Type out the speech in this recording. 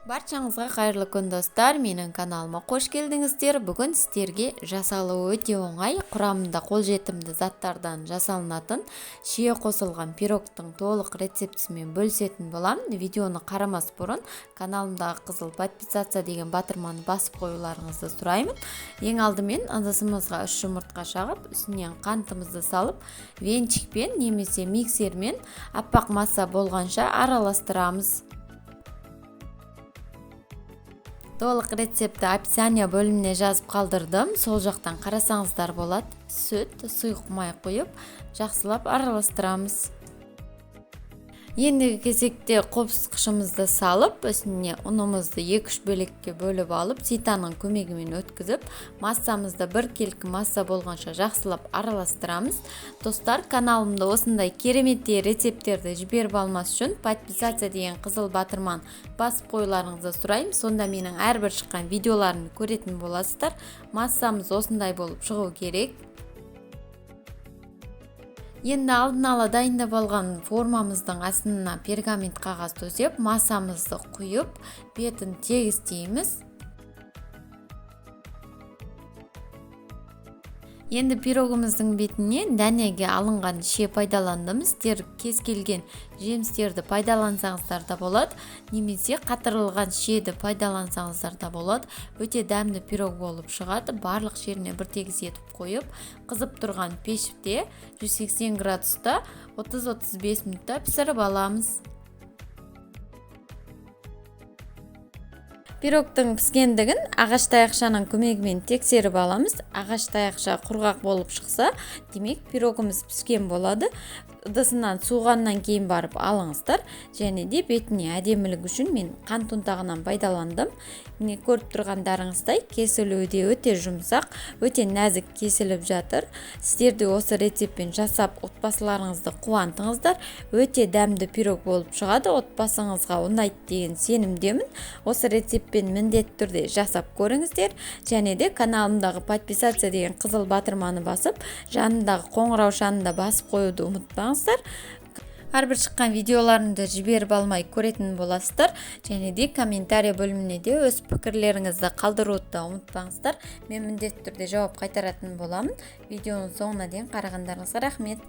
Баршаңызға қайырлы күн, достар. Менің каналыма қош келдіңіздер. Бүгін сіздерге жасалуы өте оңай, құрамында қолжетімді заттардан жасалынатын шие қосылған пирогтың толық рецептісімен бөлісетін боламын. Видеоны қарамас бұрын каналымдағы қызыл подписаться деген батырманы басып қоюларыңызды сұраймын. Ең алдымен ыдысымызға 3 жұмыртқа шағып, үстінен қантымызды салып, венчикпен немесе миксермен аппақ масса болғанша араластырамыз. Толық рецептті описание бөліміне жазып қалдырдым. Сол жақтан қарасаңыздар болады. Сүт, сұйық май құйып, жақсылап араластырамыз. Ендігі кезекте қопсытқышымызды салып, үстіне ұнымызды 2-3 бөлікке бөліп алып, ситаның көмегімен өткізіп, массамызды біркелкі масса болғанша жақсылап араластырамыз. Достар, каналымда осындай кереметтей рецепттерді жіберіп алмас үшін подписаться деген қызыл батырманы басып қоюларыңызды сұраймын. Сонда менің әрбір шыққан видеоларымды көретін боласыздар. Массамыз осындай болып шығу керек. Енді алдын ала дайындап алған формамыздың астына пергамент қағаз төсеп, массамызды құйып, бетін тегістейміз. Енді пирогымыздың бетіне дәнеге алынған шие пайдаландым. Сіздер кез келген жемістерді пайдалансаңыздар да болады, немесе қатырылған шиеді пайдалансаңыздар да болады. Өте дәмді пирог болып шығады. Барлық жеріне бір тегіс етіп қойып, қызып тұрған пеште 180 градуста 30-35 минутта пісіріп аламыз. Пирогтың піскендігін ағаш таяқшаның көмегімен тексеріп аламыз. Ағаш таяқша құрғақ болып шықса, демек пирогымыз піскен болады. Ыдысынан суығаннан кейін барып алыңыздар. Және де бетіне әдемілік үшін мен қант ұнтағынан пайдаландым. Міне көріп тұрғандарыңыздай кесілуі де өте жұмсақ, өте нәзік кесіліп жатыр. Сіздер де осы рецептпен жасап отбасыларыңызды қуантыңыздар. Өте дәмді пирог болып шығады. Отбасыңызға ұнайды деген сенімдемін. Осы рецептпен міндетті түрде жасап көріңіздер. Және де каналымдағы подписаться деген қызыл батырманы басып, жанындағы қоңыраушаны да басып қоюды ұмытпаңыздар. Әрбір шыққан видеоларымды жіберіп алмай көретін боласыздар. Және де комментарий бөліміне де өз пікірлеріңізді қалдыруды да ұмытпаңыздар. Мен міндетті түрде жауап қайтаратын боламын. Видеоның соңына дейін қарағандарыңызға рахмет.